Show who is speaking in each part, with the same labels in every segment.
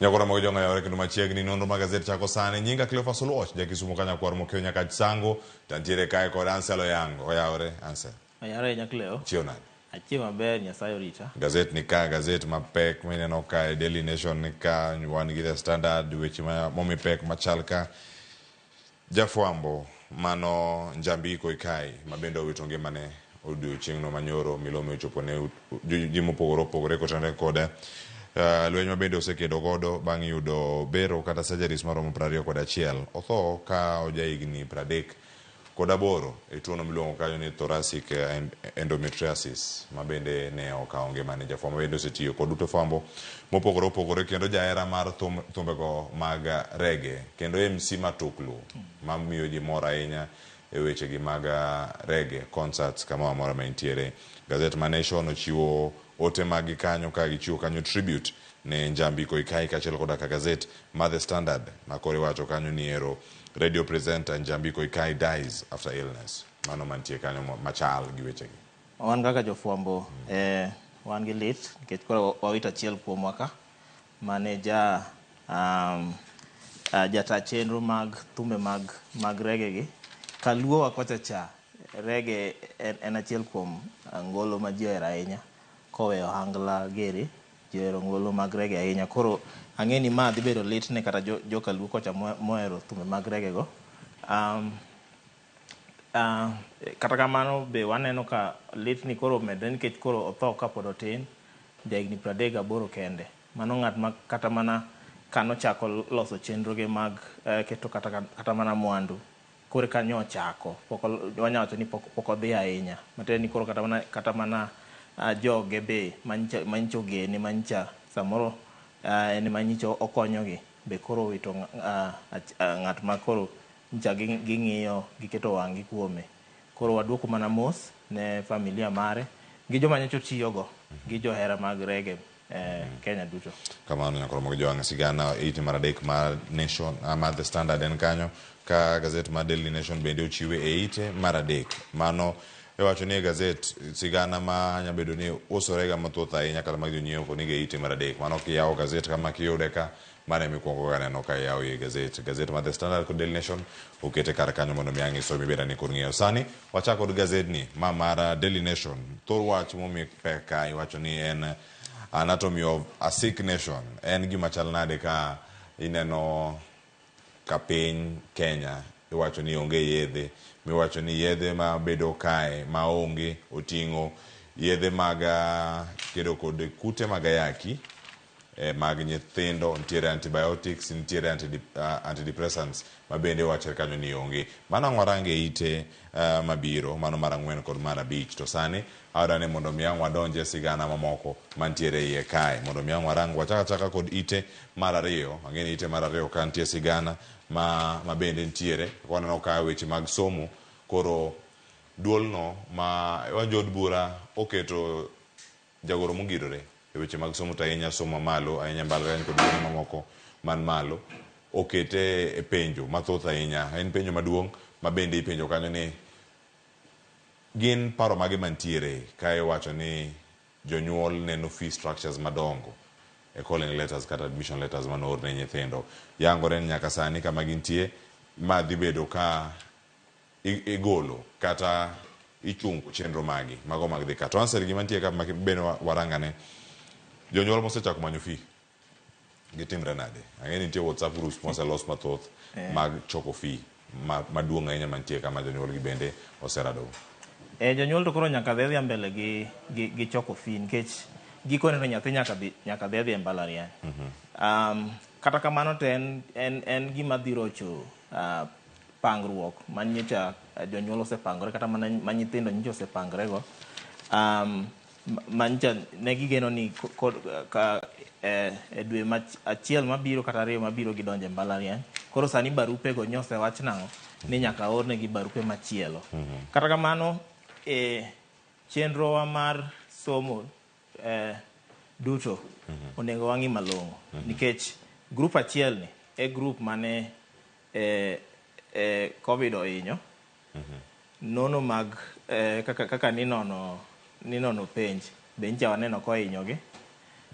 Speaker 1: Nyakora mag jong'a yawre kendo machiegni nonro mag gazet chako sani. Nyinga Cleophas Oluoch, jakisumo ka nyakwar Mokeo nyaka Sango, tantiere kae kod Ansel Oyango. Oyawre, Ansel.
Speaker 2: Oyawre ahinya Cleo.
Speaker 1: Chiew nade?
Speaker 2: Achiew maber, Nyasaye orita.
Speaker 1: Gazet ni ka, gazet mapek mineno kae, Daily Nation ni ka, wan gi The Standard, weche ma momi pek machal ka. Jafwambo mano Njambi Koikai ma bende owito ngimane odiochieng'no manyoro milome ochopo ne ji mopogore opogore kotenore kod lweny ma bende osekedo godo bang' yudo bero kata surgeries maromo 21. Otho ka ojahigni 38 e tuono miluongo kanyo ni thoracic endometriosis ma bende ne okawo ngimane. Jafwambo bende osetiyo kod ute fwambo mopogore opogore kendo jahera mar thumbego mag reggae kendo MC matuklu mamiyo ji mor ahinya e wechegi mag reggae concerts kamoro amora ma entiere. Gazet ma Nation ochiwo ote maggi kanyo ka gichiwo kanyo tribute ne Njambi Koikai kaachiel koda ka gazet ma The Standard ma koro iwacho kanyo ni ero radio presenter Njambi Koikai dies after illness. Mano mantie kanyo machal gi wechegi.
Speaker 2: Wan kaka jofwambo wan gi lit nikech koro wawito achiel kuomwa ka mane ja jata chenro mag thumbe mag reggae gi. Kaluo wa kocha cha reggae en achiel kuom ngolo ma ji ohero ahinya koweyo ohangla geri ji ohero ngolo mag reggae ahinya. Koro ang'e ni ma dhi bedo lit ne kata jokaluo kocha mohero thumbe mag reggae go. Kata kamano be waneno ka lit ni koro omedre nikech koro otho kapod otin, jahigni 38 kende. Mano ng'at ma kata mana kanochako loso chenroge mag keto kata mana mwandu, koro eka nyochako, pok wanya wacho ni pok odhi ahinya. Matiende ni koro kata mana joge be manyicha ogene, manyicha samoro en ema nyicha okonyogi, be koro owito ng'at ma koro nyicha ging'iyo, giketo wang'gi kuome. Koro waduoko mana mos ne familia mare gi joma nyocha otiyogo gi johera mag reggae Kenya duto.
Speaker 1: Kamano nyakoro mag jowang' sigana ite mar adek mar Nation mar The Standard en kanyo ka gazet mar Daily Nation bende ochiwe e ite mar adek. Mano iwacho ni e gazet sigana ma nya bedo ni usorega mathoth ahinya kata mag jonyiewo kod niga e ite mar adek. Mano kiyawo gazet kama kiyude ka mano ema ikuongo ga neno ka iyawo iye gazet. Gazet mar The Standard kod Daily Nation okete kar kanyo mondo mi ang' isom ibed ane kod ng'eyo. Sani wachak kod gazedni ma mar Daily Nation. Thor wach momi pek ka iwacho ni en Anatomy of a Sick Nation. En gima chal nade ka ineno ka piny Kenya iwacho ni onge yedhe, miwacho ni yedhe ma bedo kae ma onge oting'o yedhe mag kedo kod kute mag ayaki mag nyithindo, nitiere antibiotics, nitiere antidepressants ma bende wachre kanyo ni onge. Mano ang' warang e ite mabiro, mano mar 4 kod mar 5. To sani adwa ni mondo mi ang' wadonj e sigana mamoko mantiere iye kae. Mondo mi ang' warang wachak achaka kod ite mar 2. Ang'e ni ite mar 2 ka nitie sigana ma bende nitiere. Waneno ka weche mag somo koro duolno ma jood bura oketo jagoro mongirore e weche mag somo to ahinya somo mamalo, ahinya mbalariany kod kuonde mamoko man malo, okete e penjo mathoth ahinya. En penjo maduong' ma bende ipenjo kanyo ni gin paro mage mantiere ka iwacho ni jonyuol neno fee structures madongo e calling letters kata admission letters manoor ne nyithindo. Yangore ni nyaka sani kama gintie ma dhi bedo ka igolo kata ichungo chenro magi mago mag dhi ka. To answer gima nitie ka bende warangane jonyuol mosechako manyo fee gitimre nade? Ang'e ni nitie WhatsApp groups moselos mathoth mag choko fee maduong' ahinya mantie kama jonyuol gi bende oserado.
Speaker 2: Jonyuol to koro nyaka dhi adhiya mbele gi choko fee nikech gikone to nyathi nyaka dhi adhiya e mbalariany. Kata kamano to en gima dhi rocho pangruok ma nyocha jonyuol osepangore kata mana ma nyithindo nyocha osepangre go. Ma nyocha ne gigeno ni ka e dwe achiel mabiro kata 2 mabiro gidonjo e mbalariany. Koro sani barupe go nyosewach nang'o ni nyaka ornegi barupe machielo. Kata kamano chenrowa mar somo duto onego wang'i malong'o nikech grup achiel ni e grup mane COVID ohinyo. Nono mag kaka ninono penj be nyicha waneno kohinyogi.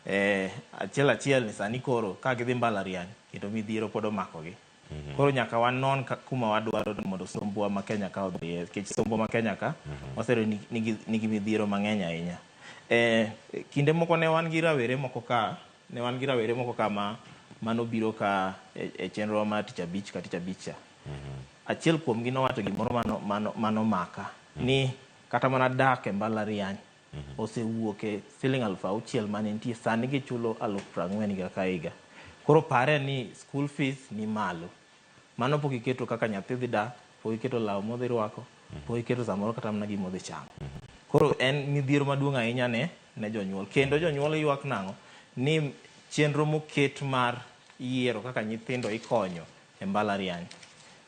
Speaker 2: Achiel achiel ni sani koro ka gidhi mbalariany kendo midhiero pod omakogi. Koro nyaka wanon kuma wadwaro mondo sombwa ma Kenya ka odhiye, nikech sombwa ma Kenya ka waseyudo ni nigi midhiero mang'eny ahinya. Kinde moko ne wan gi rawere moko ka, ne wan gi rawere moko ka ma manobiro ka e chenro mar tich abich ka tich abich cha. Achiel kuomgi nowacho gimoro mano maka ni kata mana dak e mbalariany osewuok e siling 6,000 mane nitie, sani gichulo 40,000 higa ka higa. Koro pare ni school fees ni malo. Mano pok iketo kaka nyathi dhi dak, pok iketo law modhi rwako, pok iketo samoro kata mana gima odhi chamo. Koro en midhiero maduong' ahinya ne jonyuol. Kendo jonyuol ywak nang'o? Ni chenro moket mar yiero kaka nyithindo ikonyo e mbalariany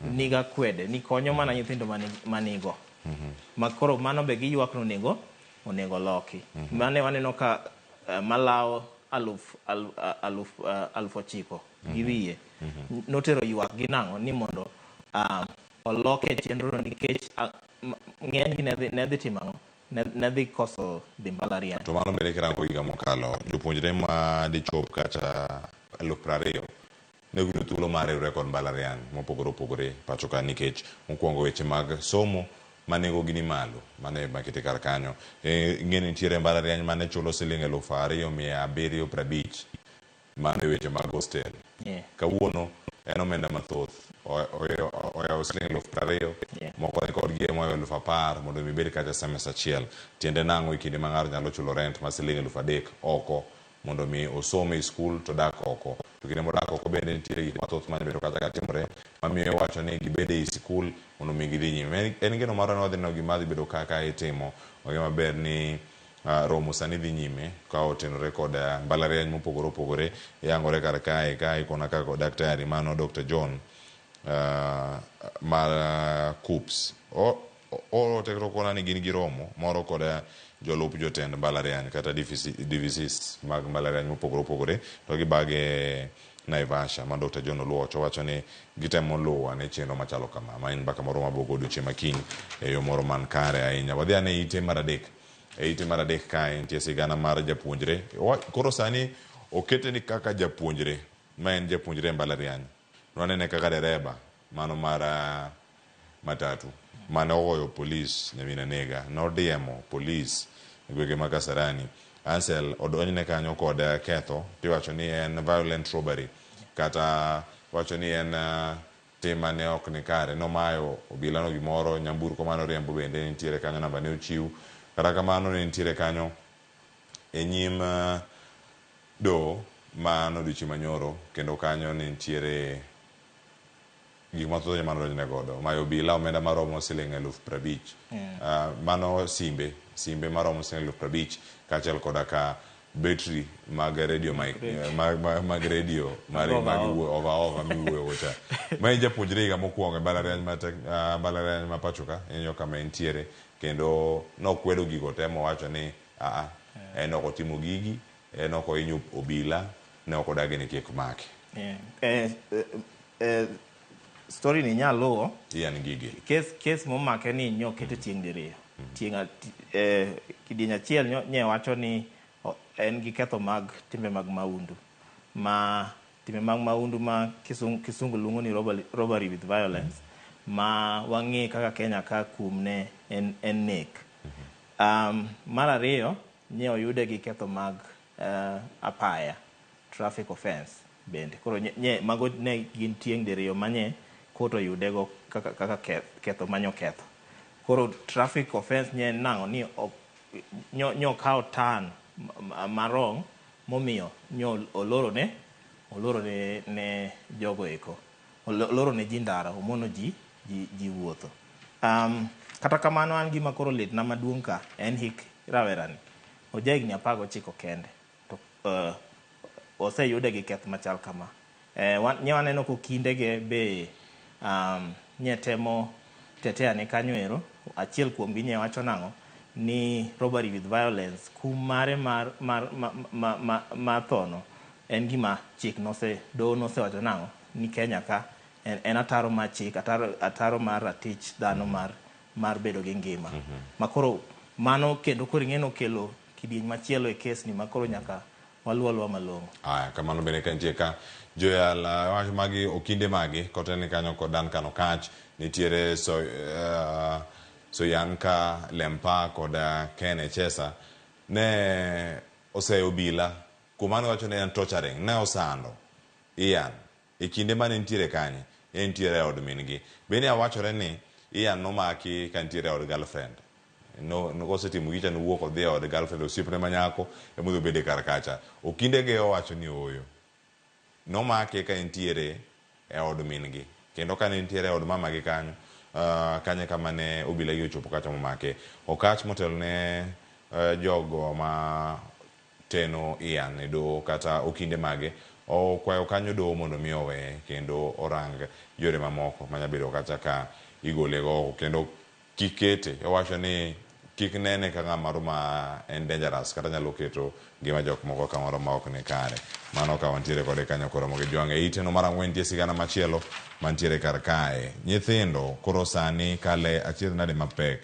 Speaker 2: niga kwede ni konyo mana nyithindo manigo. Ma koro mano be giywak ni onego loki. Mane waneno ka malawo 9,000 gi wiye notero ywak gi nang'o ni mondo oloke chenro no nikech ng'enygi ne dhi timo ang'o? Ne dhi koso dhi mbalariany.
Speaker 1: To mano bende kirango higa mokalo, jopuonjre ma dichop kata 20,000 ne oyudo thuolo mar riwre kod mbalariany mopogore opogore pacho ka nikech mokwongo weche mag somo ma nengogi ni malo. Mano ema kete kar kanyo. Ing'e ni nitiere mbalariany mane chulo siling 2,750 mano e weche mag hostel. Kawuono en omenda mathoth oyawo siling 20,000 moko ni kodgi ema 10,000 mondo mi ibed kata semester achiel. Tiende nang'o e kinde ma ng'ato nyalo chulo rent ma siling 3,000 oko mondo mi osom e skul to dak oko. To kinde modak oko bende nitiere gik mathoth manyalo bedo kata ka timore mamiyo iwacho ni gibed ei sikul mondo mi gidhi nyime. En geno marwa ni wadhi neno gima dhi bedo kaka itimo. Wang'e maber ni romo sani dhi nyime ka otenore kod mbalariany mopogore opogore yangore kar kae ka ikona kaka daktari mano Dr. John mar KUCCPS o kona ni gin gi romo moro kod jolup jotend mbalariany kata DVC, DVCs mag mbalariany mopogore opogore to gibage Naivasha ma Dr. John Oluoch owacho ni gitemo luwo ane chenro machalo kama ma en mbaka moro mabogo odiochieng' makiny e yo moro man kare ahinya. Wadhi ane ite mar adek. E ite mar adek kae nitie sigana mar japuonjre. Koro sani okete ni kaka japuonjre ma en japuonjre e mbalariany. Nwanene kaka dereba mano mar matatu mane ogoyo polis Nyamina Nega nodiemo polis e gwenge ma Kasarani. Ansel odonjne kanyo kod ketho tiwacho ni en violent robbery kata wacho ni en tim mane ok ni kare nomayo obila no gimoro nyamburko mane oriembo bende nitiere kanyo namba ne ochiw kata kamano ne nitiere kanyo e nyim doho mano odiochieng' manyoro kendo kanyo ne nitiere gik mathoth mane odonjne godo mayo obila omenda maromo siling 50,000 mano simbe maromo siling 50,000 kaachiel koda ka betri mag radio mic mag radio mar mag over over miwuoyo go cha ma en japuonjre higa mokwongo e mbalariany ma mbalariany ma pacho ka ineno kama entiere kendo nokwedo gigo te mowacho ni aa en ok otimo gigi en ok ohinyo obila ne ok odagi ni kik make.
Speaker 2: Yeah. Story ni nyaluwo
Speaker 1: Ian Ngige.
Speaker 2: Kes momake ni nyokete chieng' diriyo. Chieng' kidieny achiel nye wacho ni en gi ketho mag timbe mag maundu. Ma timbe mag maundu ma kisungu luongo ni robbery with violence ma wang'e kaka Kenya ka kum ne en nek. Mar ariyo nye oyude gi ketho mag apaya, traffic offense bende. Koro nye mago ne gin tieng' diriyo manye court oyudego kaka ketho manyoketho. Koro traffic offense nye en nang'o ni nyo okawo turn marong momiyo nyo oloro ne jogo eko oloro ne ji ndara omono ji wuotho. Kata kamano an gima koro litna maduong' ka en hik rawerani oja higni 19 kende to oseyude gi keth machal kama. Nye waneno kokindege be nye temo tetea ne kanyo ero achiel kuomgi nye wacho nang'o ni robbery with violence kum mare mar thono en gima chik nose doho nosewacho nang'o ni Kenya ka en ataro mar chik ataro mar ratich dhano mar bedo gi ngima. Ma koro mano kendo koro ing'e nokelo kidieny machielo e kes ni ma koro nyaka Waluw aluwa malong'o.
Speaker 1: Aya, kamano bende ka nitie ka joyal wach magi okinde magi kotelni kanyo kod Duncan Okach nitiere Soyanka Lempa kod Ken Echesa ne oseyo obila kuom mano wacho ni en torturing ne osando Ian e kinde mane entiere kanye entiere e od min gi bende awachore ni Ian nomaki ka nitiere e od girlfriend no kosetimo gicha nowuok odhi e od girlfriend osiepne manyako emodhi obede kar kacha okinde ge owacho ni ooyo nomake ka entiere e od min gi kendo ka ne entiere e od mama gi kanyo kanyo kama ne obila gi ochopo kacha momake Okach motelo ne jogo ma teno Ian e doho kata okinde mage okwayo kanyo doho mondo mi oweye kendo orang yore mamoko manyabedo kacha ka igole go oko kendo kik kete owacho ni kik nene ka ng'ama moro ma en dangerous kata nyalo keto ngima jok moko kamoro ma ok ni kare. Mano ka wantiere kode kanyo koro mogi jwang' e ite no mar ang'wen nitie sigana machielo mantiere kar kae. Nyithindo koro sani kale achiedh nade mapek.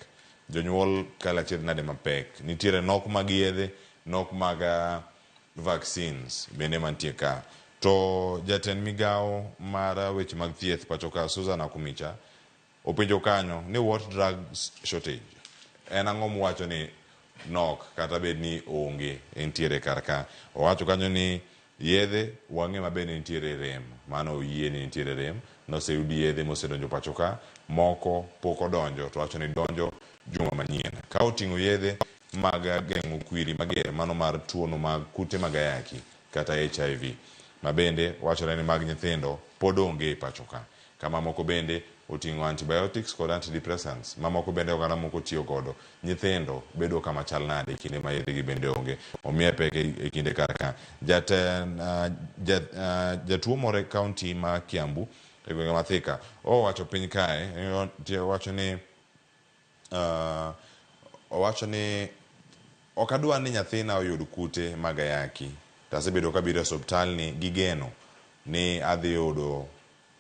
Speaker 1: Jonyuol kale achiedh nade mapek. Nitiere nok mag yedhe, nok mag vaccines bende mantie ka. To jatend migawo mar weche mag thieth pacho ka Susan Nakhumicha openjo kanyo ni what drugs shortage en ang'o muwacho ni nok kata bed ni onge entiere kar ka owacho kanyo ni yedhe wang'e maber ni nitiere rem mano oyie ni nitiere rem noseyud yedhe mosedonjo pacho ka moko pok odonjo to wacho ni donjo juma manyien ka oting'o yedhe mag geng'o kwiri mager mano mar tuono mag kute mag ayaki kata HIV ma bende wachore ni mag nyithindo pod onge e pacho ka kama moko bende oting'o antibiotics kod antidepressants mamoko bende oganda moko tiyo godo nyithindo bedo kama chal nade e kinde ma yedhe gi bende onge omiye pek e kinde kar ka jatuo moro e kaunti ma Kiambu e gwenge ma Thika owacho piny kae owacho ni owacho ni ok adwa ni nyathina oyud kute mag ayaki to asebedo kabiro e osiptal ni gi geno ni adhi yudo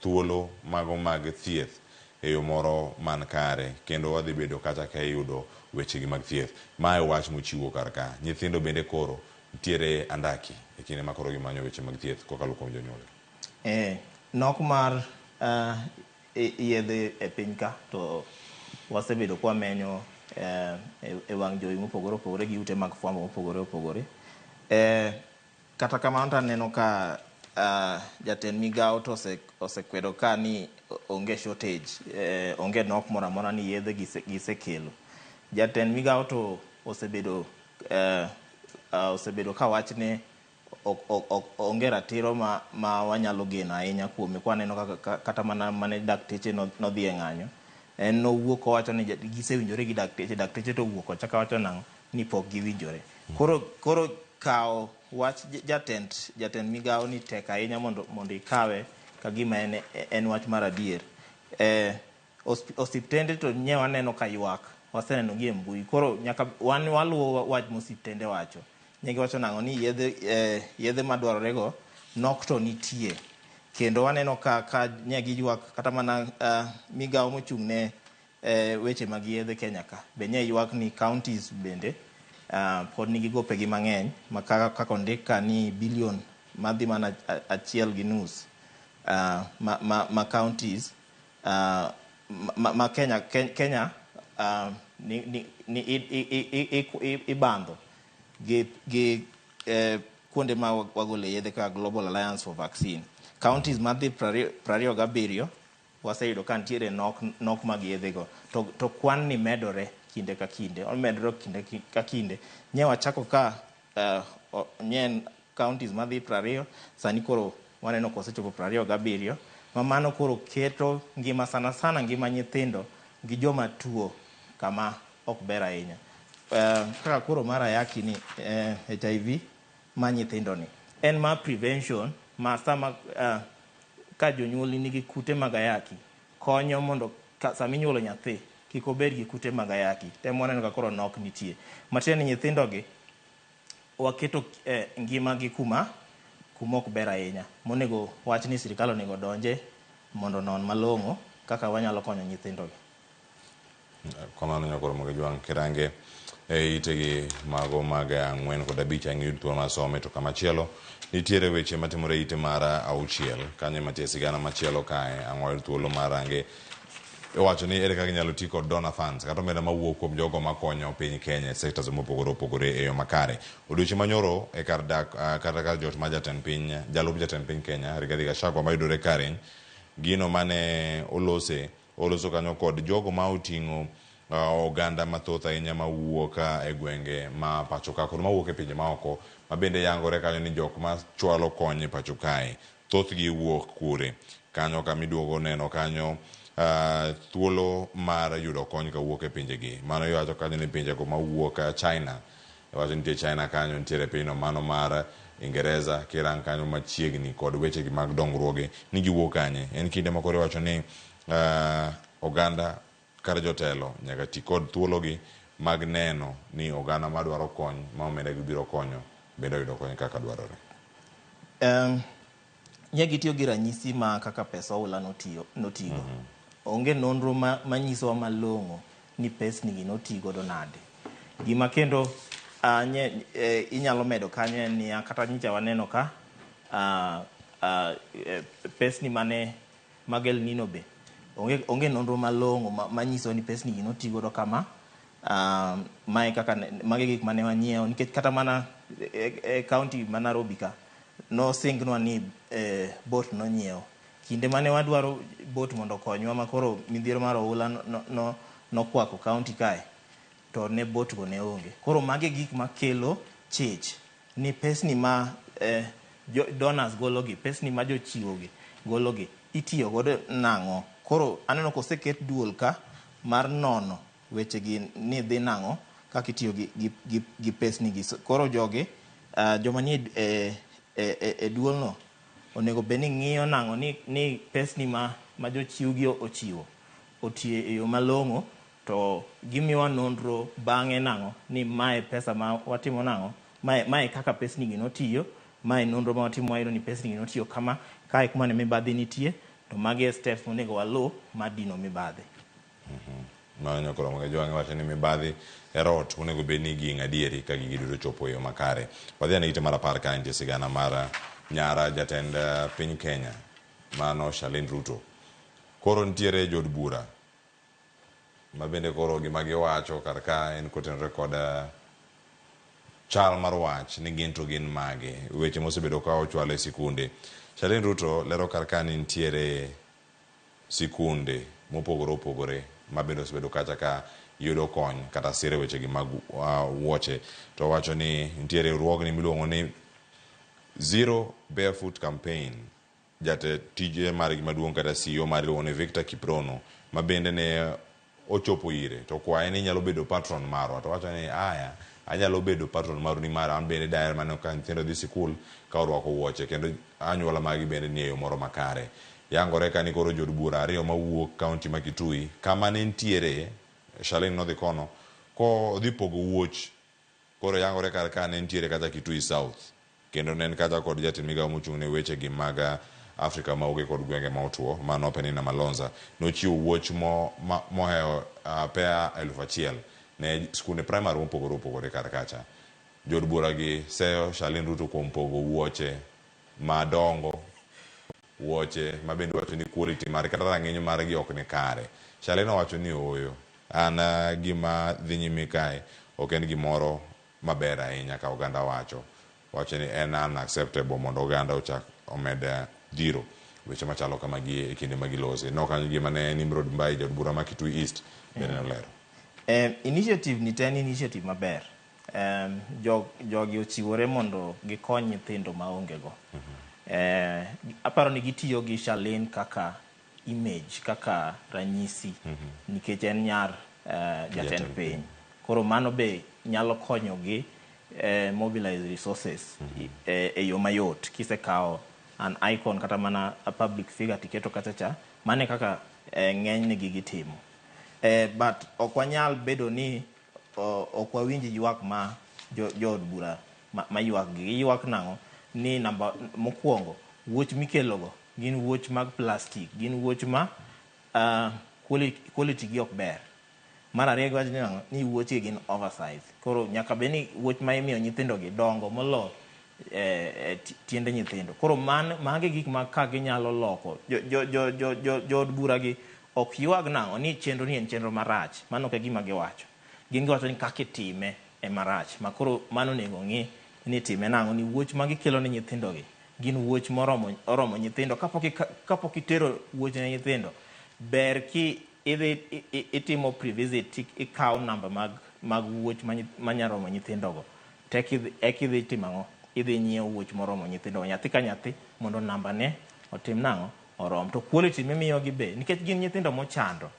Speaker 1: thuolo mago mag thieth e yo moro man kare kendo wadhi bedo kata ka iyudo wechegi mag thieth. Mae wach mochiwo kar ka. Nyithindo bende koro nitiere andaki e kinde ma koro gimanyo weche mag thieth kokalo kuom jonyuolgi.
Speaker 2: Nok mar yedhe e piny ka to wasebedo kwamenyo e wang' jowi mopogore opogore gi ute mag fwambo mopogore opogore. Kata kamano to aneno ka jatend migawo to osekwedo ka ni onge shortage, onge nok moro amora ni yedhe gisekelo. Jatend migawo to osebedo osebedo ka wachne onge ratiro ma wanyalo geno ahinya kuome kwaneno kaka kata mana mane dakteche nodhi e ng'anyo. En nowuok owacho ni gisewinjore gi dakteche, dakteche to owuok ochako wacho nang'o ni pok giwinjore. Koro kawo wach jatend migawo ni tek ahinya mondo ikawe ka gima en wach mar adier. Osiptende to nye waneno ka ywak, waseneno gi e mbui. Koro nyaka wan waluwo wach mosiptende wacho. Ne giwacho nang'o ni yedhe madwarore go nok to nitie. Kendo waneno ka nye giywak kata mana migawo mochung' ne weche mag yedhe Kenya ka. Be nye ywak ni counties bende pod nigi gopegi mang'eny ma kaka ondik ka ni bilion madhi mana 1.5 ma counties ma Kenya ni ibandho gi kuonde ma wagole yedhe kaka Global Alliance for Vaccine. Counties madhi 27 waseyudo ka nitiere nok mag yedhe go. To kwan ni medore kinde ka kinde. Omedore kinde ka kinde. Nye wachako ka nye counties madhi 20, sani koro waneno kosechopo 27. Ma mano koro keto ngima sana sana ngima nyithindo gi joma tuo kama ok ber ahinya. Kaka koro mar ayaki ni HIV ma nyithindo ni en ma prevention ma sama ka jonyuol nigi kute mag ayaki konyo mondo sama inyuolo nyathi kik obed gi kute mag ayaki. Tem waneno ka koro nok nitie. Matiende ni nyithindo gi waketo ngima gi kuma ok ber ahinya. Monego wach ni sirikal onego donje mondo onon malong'o kaka wanyalo konyo nyithindo gi.
Speaker 1: Kamano nyakoro mogi jwang' kirange. E itegi mago mag 4 kod 5 ang' iyud thuolo mar some. To kamachielo nitiere weche matimore e ite mar 6 kanyo ema nitie sigana machielo kae ang' wayud thuolo mar range. Iwacho ni ere kaka inyalo ti kod donor funds kata omenda mawuok kuom jogo makonyo piny Kenya e sectors mopogore opogore e yo makare. Odiochieng' manyoro e kar dak kata kar jot mar jatend piny, jalup jatend piny Kenya Rigathi Gachagua mayudore Karen, gino mane olose oloso kanyo kod jogo ma oting'o oganda mathoth ahinya mawuok e gwenge ma pacho ka kod mawuok e pinje maoko ma bende yangore kanyo ni jok ma chwalo kony e pacho kae thothgi wuok kure. Kanyo kama iduogo neno kanyo thuolo mar yudo kony kawuok e pinjegi. Mano iwacho kanyo ni pinjego mawuok China, iwacho nitie China kanyo, nitiere pinyno mano mar Ingereza, kirang kanyo machiegni kod wechegi mag dongruoge ni giwuok kanye. En kinde ma koro iwacho ni oganda kata jotelo nyaka ti kod thuologi mag neno ni oganda madwaro kony ma omenda gibiro konyo bende oyudo kony kaka dwarore.
Speaker 2: Nye gitiyo gi ranyisi ma kaka pesa oula notigo. Onge nonro manyisowa malong'o ni pesni gi notigodo nade. Gima kendo inyalo medo kanyo en niya, kata nyicha waneno ka pesni mane mag El Nino be onge nonro malong'o manyiso ni pesni gi notigodo kama. Mae kaka mage gik mane wanyiewo nikech kata mana e county ma Nairobi ka nosingnwa ni boat nonyiew. Kinde mane wadwaro boat mondo okonywa ma koro midhiero mar oula nokwako county kae, to ne boat go ne onge. Koro mage gik makelo chich ni pesni ma donors gologi, pesni ma jochiwo gi gologi itiyo godo nang'o. Koro aneno koseket duol ka mar nono weche gi ni dhi nang'o kaka itiyo gi pesni gi. Koro jogi joma nie e duolno onego bed ni ng'iyo nang'o ni pesni ma jochiw gi ochiwo otiyo e yo malong'o, to gimiwa nonro bang'e nang'o ni mae pesa ma watimo nang'o, mae kaka pesni gi notiyo, mae nonro ma watimo wayudo ni pesni gi notiyo kama, kae kuma ne mibadhi nitie, to magi e steps monego waluw mar dino mibadhi.
Speaker 1: Mano nyakoro mga jwang'e wacho ni mibadhi e rot onego bed ni ging adieri ka gigi duto chopo e yo makare. Wadhi ane ite mar 10 ka nitie sigana mar nyara jatend piny Kenya mano Charlene Ruto. Koro nitiere jood bura ma bende koro gima giwacho kar ka en kotenore kod chal mar wach ni gin to gin mage weche mosebedo ka ochwalo e sikunde. Charlene Ruto lero kar ka ni nitiere sikunde mopogore opogore ma bende osebedo kacha ka yudo kony kata siro wechegi mag wuoche. To wacho ni nitiere riwruogni miluongo ni Zero Barefoot Campaign. Jatend tije margi maduong' kata CEO mar iluongo ni Victor Kiprono ma bende ne ochopo ire to kwaye ni inyalo bedo patron marwa, to wacho ni aya anyalo bedo patron maru nimar an bende daher mana ka nyithindo dhi sikul ka orwako wuoche kendo anyuola magi bende nie yo moro makare. Yangore ka ni koro jood bura 2 mawuok kaunti ma Kitui kama ne nitiere Charlene nodhi kono ko odhi pogo wuoch. Koro yangore kar ka ne nitiere kata Kitui South kendo ne en kata kod jatend migawo mochung' ne weche gi mag Afrika ma ugwe kod gwenge ma otuo mano Penina Malonza nochiwo wuoch mohewo pea 1000 ne skunde primary mopogore opogore kar kacha. Jood bura gi seyo Charlene Ruto kuom pogo wuoche madongo, wuoche ma bende wacho ni quality mar kata rang'iny margi ok ni kare. Charlene owacho ni ooyo, an gima dhi nyime kae ok en gimoro maber ahinya ka oganda wacho. Wacho ni en unacceptable mondo oganda ochak omed dhiro weche machalo kamagi e kinde ma gilose. No kanyo gima ne Nimrod Mbai jaod bura ma Kitui East bende nolero.
Speaker 2: Initiative ni to en initiative maber. Jogi ochiwore mondo gikony nyithindo maonge go. Aparo ni gitiyo gi Charlene kaka image, kaka ranyisi, nikech en nyar jatend piny. Koro mano be nyalo konyogi mobilize resources e yo mayot. Kisekawo an icon kata mana a public figure tiketo kacha cha, mano e kaka ng'enyne gitimo. But ok wanyal bedo ni ok wawinj ywak ma jood bura ma ywak gi. Giywak nang'o? Ni namba mokwongo, wuoch mikelogo gin wuoch mag plastic, gin wuoch ma quality gi ok ber. Mar ariyo giwacho ni ang'o? Ni wuoche gin oversize. Koro nyaka bed ni wuoch ma imiyo nyithindo gi dongo molo tiende nyithindo. Koro magi gik ma ka ginyalo loko. Jo od bura gi ok ywag nang'o ni chenro ni en chenro marach. Mano ok e gima giwacho. Gin giwacho ni kaka itime ema rach. Ma koro mano onego ng'i ni itime nang'o ni wuoch ma gikelo ne nyithindo gi gin wuoch moromo oromo nyithindo. Kapok itero wuoch ne nyithindo, ber ki idhi itimo pre-visit, ikawo namba mag wuoch manya romo nyithindo go. To eka idhi timo ang'o? Idhi nyiewo wuoch moromo nyithindo go. Nyathi ka nyathi mondo namba ne otim nang'o? Orom. To quality mimiyo gi be, nikech gin nyithindo mochando.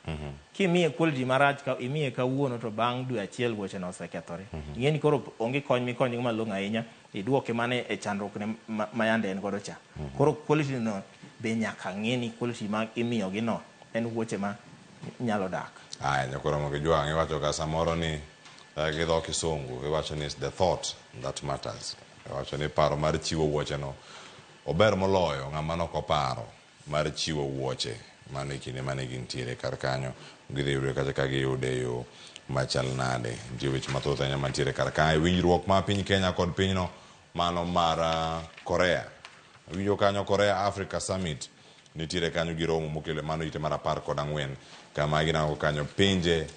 Speaker 2: Kimiye quality marach ka imiye kawuono to bang' dwe achiel wuoche no osekethore. Ing'e ni koro onge kony mikonyo go malong'o ahinya, iduoke mana e chandruok ne ma yande en godo cha. Koro quality no be nyaka ng'e ni quality ma imiyo gi no en wuoche ma nyalo dak.
Speaker 1: Aya, nyakoro Jwang' iwacho ka samoro ni gi dho kisungu iwacho ni it's the thought that matters. Iwacho ni paro mar chiwo wuoche no ober moloyo ng'ama nok oparo mar chiwo wuoche mano e kinde mane gintiere kar kanyo. Gidhi yudo kacha ka giyude e yo machal nade. Nitie weche mathoth ahinya mantiere kar kae. Winjruok ma piny Kenya kod pinyno mano mar Korea. Winjo kanyo Korea Africa Summit nitiere kanyo gi romo mokelo mano ite mar 14 kama ginango kanyo pinje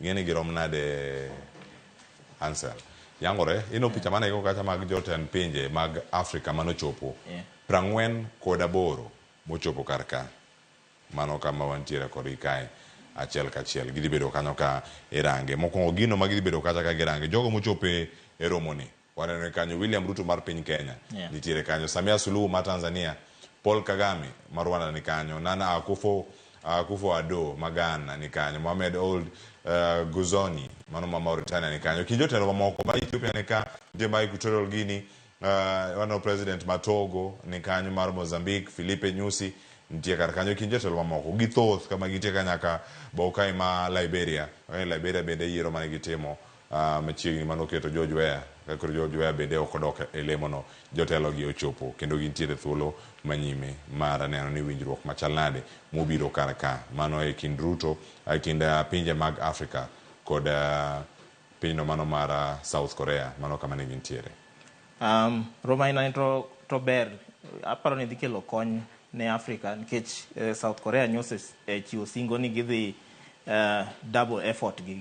Speaker 1: ing'e ni girom nade Ansel. Yangore, ino picha mane go kacha mag jotend pinje mag Afrika manochopo 48 mochopo kar ka. Mano kama wantiere kodgi kae achiel kachiel. Gidhi bedo kanyo ka irange. Mokwongo gino ma gidhi bedo kacha ka girange. Jogo mochopo e romoni. Waneno kanyo William Ruto mar piny Kenya. Nitiere kanyo Samia Suluhu mar Tanzania. Paul Kagame mar Rwanda ni kanyo. Nana Akufo-Addo ma Ghana ni kanyo. Mohamed Ould Ghazouani mano ma Mauritania ni kanyo. Kind jotelo mamoko ma Ethiopia ni ka, nitie ma Equatorial Guinea, waneno president ma Togo ni kanyo, mar Mozambique, Filipe Nyusi nitie kar kanyo. Kind jotelo mamoko githoth kama gintie ka nyaka Boakai ma Liberia. Liberia bende yiero mane gitimo machiegni manoketo George Weah. Koro George Weah bende ok odok e lemono. Jotelo gi ochopo kendo gintiere thuolo manyime mar neno ni winjruok machal nade mobiro kar ka. Mano e kind Ruto, e kind pinje mag Afrika kod pinyno mano mar South Korea. Mano kama ne gintiere.
Speaker 2: Romo aina to ber, aparo ni dhi kelo kony ne Afrika nikech South Korea nyose chiwo singo ni gidhi double effort gi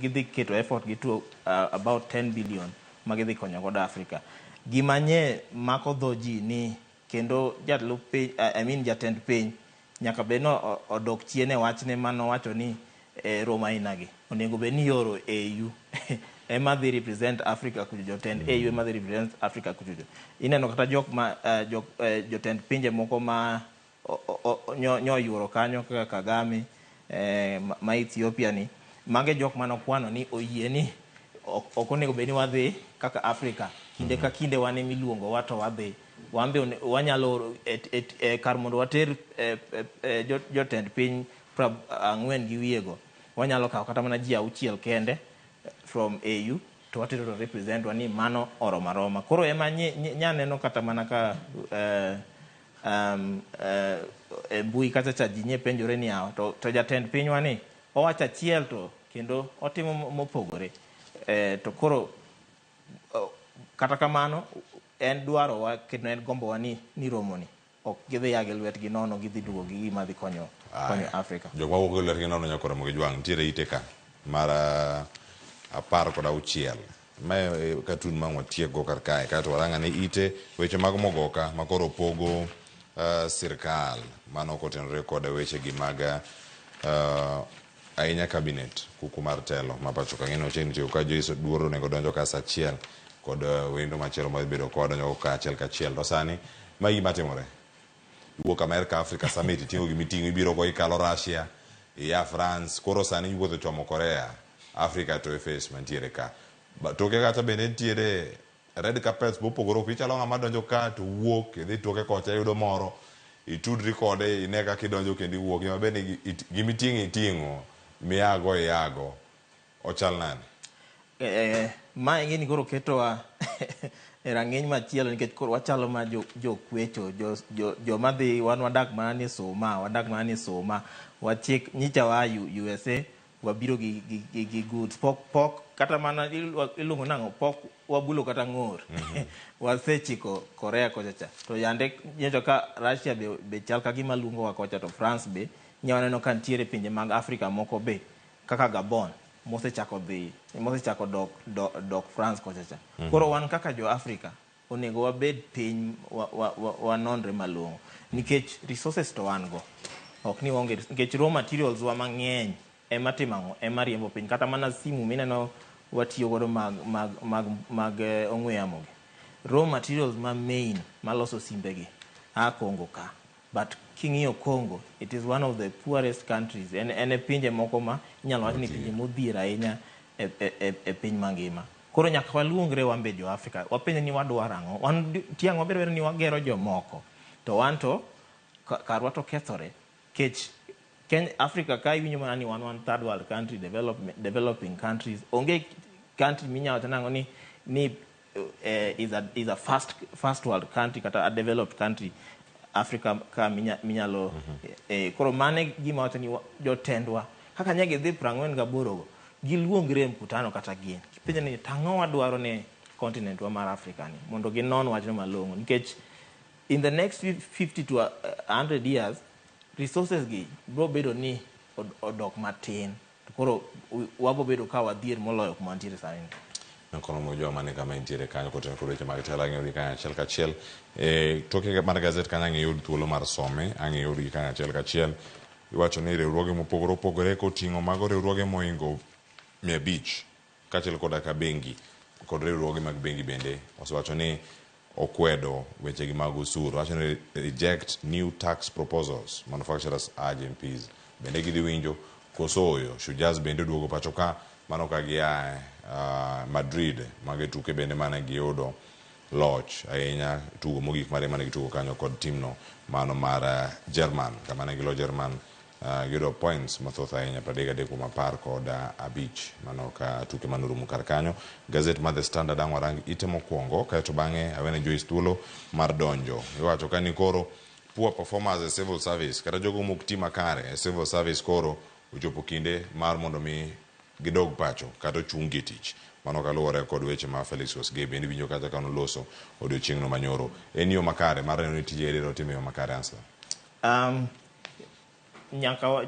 Speaker 2: gidhi keto effort gi to about 10 billion ma gidhi konyo godo Afrika. Gima nye mako dho ji ni kendo jalup piny, I mean jatend piny nyaka bed ni odok chien e wachne manowacho ni romo aina gi onego bed ni ioro AU ema dhi represent Africa kucho, jotend AU ema dhi represent Africa kucho. Ineno kata jok ma jotend pinje moko ma nyo yuoro kanyo kaka Kagame ma Ethiopia ni, mage jok manokwano ni oyie ni ok onego bed ni wadhi kaka Afrika kinde ka kinde wan ema iluongo wa to wadhi wan be wanyalo kar mondo water jotend piny 40 gi wiye go, wanyalo kawo kata mana ji 6 kende from AU to watero to represent wa ni mano oromo aroma. Koro ema nyaneno kata mana ka e mbui kacha cha ji nye penjore ni yawa to jatend pinywa ni owacho achiel to kendo otimo mopogore. To koro kata kamano en dwarowa kendo en gombowa ni romoni ok gidhi ya gi lwetgi nono, gidhi duogo gi gima dhi konyo Afrika.
Speaker 1: Jok mawuok gi lwetgi nono nyaka romo gi jwang'. Nitiere ite ka mar 16. Mae katun ma watiekgo kar kae. Kaeto warang' ane ite weche mag mogoka ma koro pogo sirkal mano kotenore kod weche gi mag ahinya cabinet kuku mar telo ma pacho ka. Ng'eni wachiegni tieko ka Joyce Oduor onego donjo ka saa 1 kod wendo machielo madhi bedo ka wadonjo ka achiel kachiel. To sani ma gima timore. Iwuok America Africa Summit iting'o gimiting'o ibiro go ikalo Russia, iya France, koro sani iwuotho chomo Korea, Africa to e face mantiere ka. Toke kacha bende nitiere red carpets mopogore opogore. Ichalo ng'ama donjo ka to wuok idhi toke kocha iyudo moro itudri kode ine kaka idonjo kendo iwuok. Gima bende gimiting'o iting'o, miago iago. Ochal nade?
Speaker 2: Mae gini koro ketowa e rang'iny machielo nikech koro wachalo ma jokwecho, joma dhi wan wadak mana ni suma, wadak mana ni suma. Wachik nyicha wa USA wabiro gi goods pok kata mana iluongo nang'o, pok wabulo kata ng'or. Wasechiko Korea kocha cha to yande nyocha ka Russia be chal ka gima luongowa kocha, to France be nya waneno ka nitiere pinje mag Afrika moko be kaka Gabon mosechako dhi, mosechako dok France kocha cha. Koro wan kaka jo Afrika onego wabed piny wanonre malong'o nikech resources to wan go, ok ni waonge, nikech raw materials wa mang'eny ema timo ang'o, ema riembo piny. Kata mana simu mineno watiyo godo mag ong'we yamo gi, raw materials ma main maloso simbe gi a Congo ka. But king'iyo Congo, it is one of the poorest countries. En e pinje moko ma inyalo wach ni pinje modhier ahinya e piny mangima. Koro nyaka waluongre wan be jo Afrika, wapenje ni wadwaro ang'o. Wan tiang' wabedo bedo ni wagero jomoko to wan to karwa to kethore kech. Kenya, Africa ka iwinjo mana ni wan third world country, developing countries. Onge country minyalo wacho nang'o ni is a first world country kata a developed country Africa ka minyalo. Koro mane gima wacho ni jotendwa kaka nya gidhi 48 go giluongre e mkutano kata gin kipenjo ni tang'o wadwaro ne continent wa mar Africa ni mondo ginon wachno malong'o, nikech in the next 50 to 100 years resources gi biro bedo ni odok matin, to koro wabo bedo ka wadhier moloyo kuma wantiere sani ni.
Speaker 1: Nakono mojo mane kama intiere kanyo kotenore kod weche mag telo, ang'eyo gi kanyo achiel kachiel. E toke mar gazet kanyo ang' iyud thuolo mar some, ang' iyud gi kanyo achiel kachiel. Iwacho ni riwruoge mopogore opogore koting'o mago riwruoge mohingo 500 kaachiel koda ka bengi kod riwruoge mag bengi bende osewacho ni okwedo wechegi mag osuru. Wacho ni reject new tax proposals, manufacturers urge MPs. Bende gidhi winjo koso oyo. Shujaz bende oduogo pacho ka mano ka gia Madrid, mago e tuke bende mane giyudo loch ahinya, tugo mogik mare mane gitugo kanyo kod timno mano mar German, kama ne gilo German, giyudo points mathoth ahinya, 33 kuom 15. Mano ka tuke manorumo kar kanyo. Gazet mar The Standard ang' warang ite mokwongo, kaeto bang'e awene Joyce thuolo mar donjo. Iwacho ka ni koro poor performers e civil service kata jogo mok ti makare e civil service koro ochopo kinde mar mondo mi gidog pacho kata ochung gi tich. Mano kaluwore kod weche ma Felix Kosgei bende winjo kata ka noloso odiochieng'no manyoro. En yo makare mar neno ni tije idiro timo e yo makare, Answer?
Speaker 2: Nyaka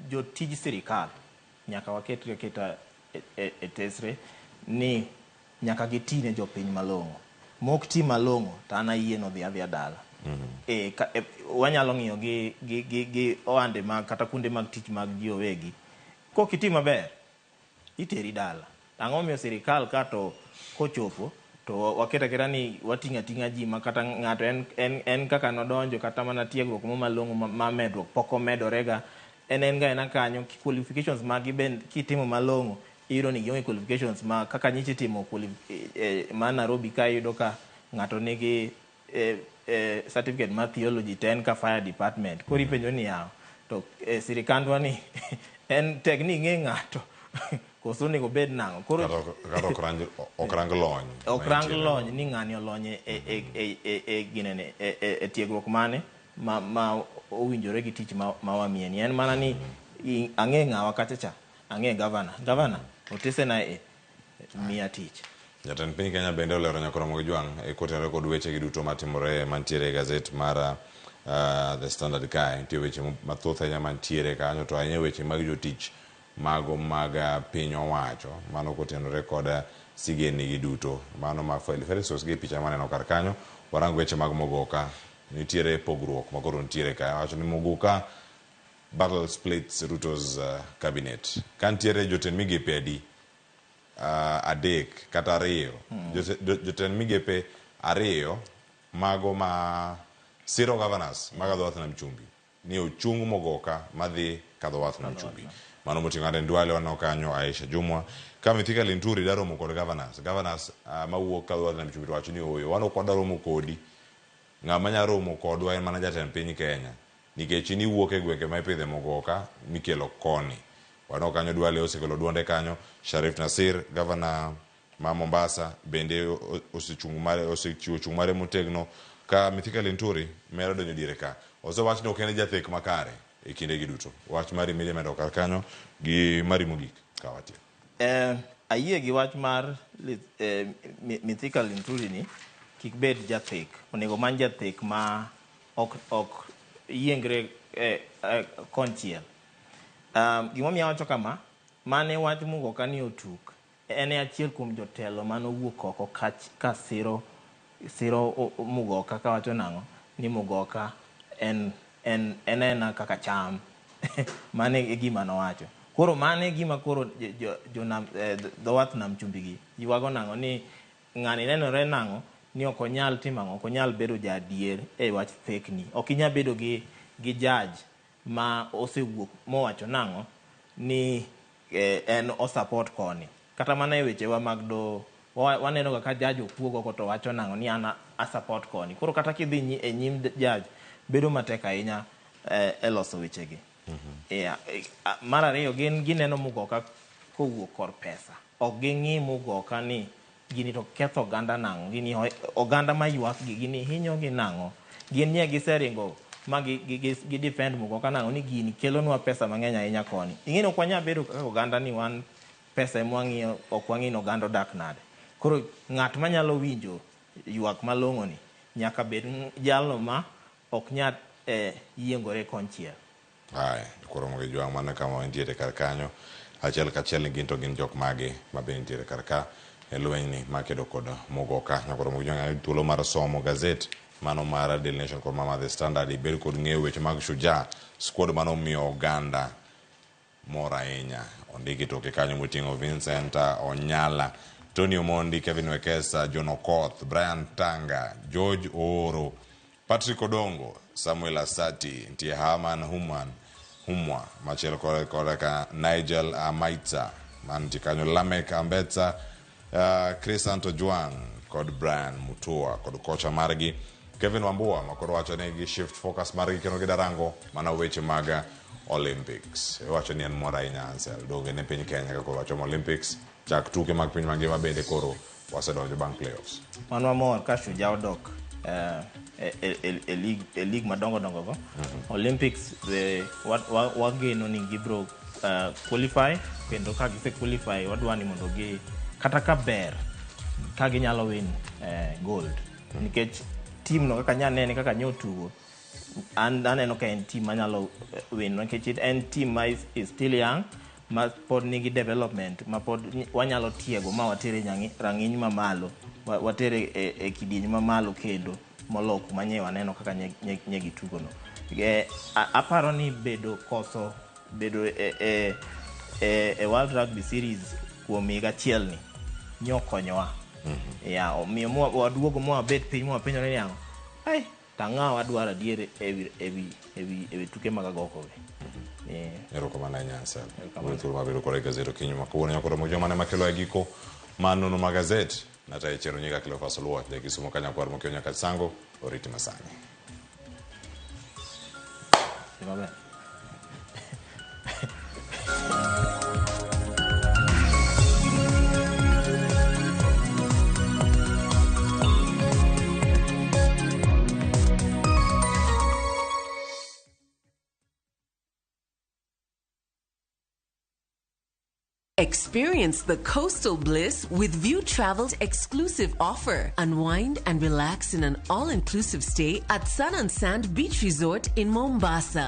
Speaker 2: jotij sirikal nyaka waketgi aketa e tesre ni nyaka giti ne jopiny malong'o. Mok ti malong'o to an ayie nodhi adhiya dala. E wanyalo ng'iyo gi ohande mag kata kuonde mag tich mag ji owegi. Kok iti maber, iteri dala. Ang'o momiyo sirikal ka to kochopo to waketo aketa ni wating'o ating'a ji ma kata ng'ato en kaka nodonjo kata mana tiegruok mo malong'o ma medruok pok omedorega, en ga ena kanyo. Qualifications magi ben kitimo malong'o iyudo ni gionge qualifications ma kaka nyicha itimo ma Nairobi ka iyudo ka ng'ato nigi certificate mar theology to en ka fire department. Koro ipenjo ni yawa to sirikandwa ni en tek ni ing'e ng'ato koso onego bed nang'o koro?
Speaker 1: Kata ok rang lony.
Speaker 2: Ok rang lony ni ng'ani olony e ginene e tiegruok mane ma owinjore gi tich ma wamiye ni. En mana ni ang'e ng'awa kacha cha, ang'e gavana, gavana otesena e miya tich.
Speaker 1: Jatend piny Kenya bende olero nyaka Ramogi Jwang' e kotenore kod weche gi duto matimore mantiere e gazet mar The Standard kae. Nitie weche mathoth ahinya mantiere kanyo, to ahinya weche mag jotich mago mag piny owacho, mano kotenore kod sigendni gi duto. Mano ma Felix Kosgei, picha maneno kar kanyo. Warang weche mag Mogoka. Nitiere pogruok makoro nitiere kae. Wacho ni Mogoka battle splits Ruto's cabinet. Ka nitiere jotend migepe adi? Adek kata ariyo. Jotend migepe ariyo mago ma siro governors mag dho wath Nam Chumbi ni ochung Mogoka madhi kadho wath Nam Chumbi. Mano moting'o Aden Duale, waneno kanyo Aisha Jumwa. Ka Mithika Linturi dwa romo kod governors mawuok kadho wath Nam Chumbi to wacho ni ooyo, wan ok wadwa romo kodi. Ng'ama nya romo kodwa en mana jatend piny Kenya. Nikech in iwuok e gwenge ma ipidhe mogoka mikelo koni. Waneno kanyo Duale osekelo duonde kanyo. Sharif Nasir, governor ma Mombasa bende osechung' mare osechiwo chung' mare motegno ka Mithika Linturi medo donjo diere ka. Osewach ni ok en jathek makare e kindegi duto. Wach mari media medo kar kanyo gi mari mogik ka watieko.
Speaker 2: Ayie gi wach mar Mithika Linturi ni kik bed jathek. Onego many jathek ma ok yiengre konchiel. Gimomiyo awacho kama, mane wach Mugoka ni otuk, en e achiel kuom jotelo manowuok oko ka siro Mugoka kawacho nang'o ni Mugoka en ena kaka cham. Mane e gima nowacho. Koro mane gima koro dho wath nam chumbi gi ywago nang'o ni ng'ani nenore nang'o ni ok onyal timo ang'o, ok onyal bedo jaadier e wach thekni. Ok inyal bedo gi judge ma osewuok mowacho nang'o ni en o support koni. Kata mana e wechewa mag doho waneno ga ka judge ok wuog oko to wacho nang'o ni an a support koni. Koro kata kidhi e nyim judge bedo matek ahinya e loso wechegi. Yeah. Mar ariyo gin gineno Mugoka kowuok kor pesa. Ok ging'i Mugoka ni gini to ketho oganda nang'o, gini oganda maywak gi gini hinyo gi nang'o. Gin nye giseringo ma gi defend Mugoka nang'o ni gini kelonwa pesa mang'eny ahinya koni. Ing'e ni ok wanyal bedo kaka oganda ni wan pesa ema wang'iyo, ok wang'i ni oganda odak nade. Koro ng'at manyalo winjo ywak malong'o ni nyaka bed jalno ma ok nyal yiengore konchiel.
Speaker 1: Aye, koro mogi jwang' mana kama wantiere kar kanyo. Achiel kachiel ni gin to gin jok mage ma be nitiere kar ka e lweny ni makedo kod Mugoka. Nyakoro mogi jwang' thuolo mar somo gazet mano mar Daily Nation kod mama The Standard ibed kod ng'eyo weche mag Shujaa squad mano miyo oganda mor ahinya. Ondiki toke kanyo moting'o Vincent Onyala, Tony Omondi, Kevin Wekesa, John Okoth, Brian Tanga, George Ooro, Patrick Odongo, Samuel Asati, nitie Herman Humwa, machielo kod ka Nigel Amaitsa, mantie kanyo Lamek Ambetsa, Chris Ojwang kod Brian Mutua kod kocha margi Kevin Wambua makoro wacho ni gi shift focus margi kendo gidarango mana weche mag Olympics. Iwacho ni en mor ahinya Ansel, donge ne piny Kenya ka koro wachomo Olympics, chak tuke mag piny mangima bende koro wasedonjo bang' playoffs.
Speaker 2: Wan wamor ka Shujaa odok e league madongo dongo go. Olympics wageno ni gibro qualify, kendo ka gise qualify wadwa ni mondo gi kata ka ber ka ginyalo win gold. Nikech team no kaka nyanene kaka nyotugo an aneno ka en team manyalo win nikech en team ma is still young ma pod nigi development ma pod wanyalo tiego ma watere rang'iny mamalo, watere e kidieny mamalo kendo molo kuma nye waneno kaka nye gitugo no. Aparo ni bedo koso bedo e World Rugby Series kuom higa achiel ni nyokonyowa. Yeah, omiyo waduogo mwabet piny mwapenjore ni ang'o, ai tang'a wadwaro adier ewi tuke mag agoko gi.
Speaker 1: Erokamano ahinya Ansel. Thuolo mar bedo kod e gazet okinyi ma kawuono nyakoro mojo mane makelo e giko mar nono mag gazet. Nataye chenro nyinga Cleophas Oluoch, ja Kisumo ka nyakwar Mokio nyaka Sango, oriti masani.
Speaker 2: Maber.
Speaker 3: Experience the coastal bliss with View Travel's exclusive offer. Unwind and relax in an all-inclusive stay at Sun and Sand Beach Resort in Mombasa.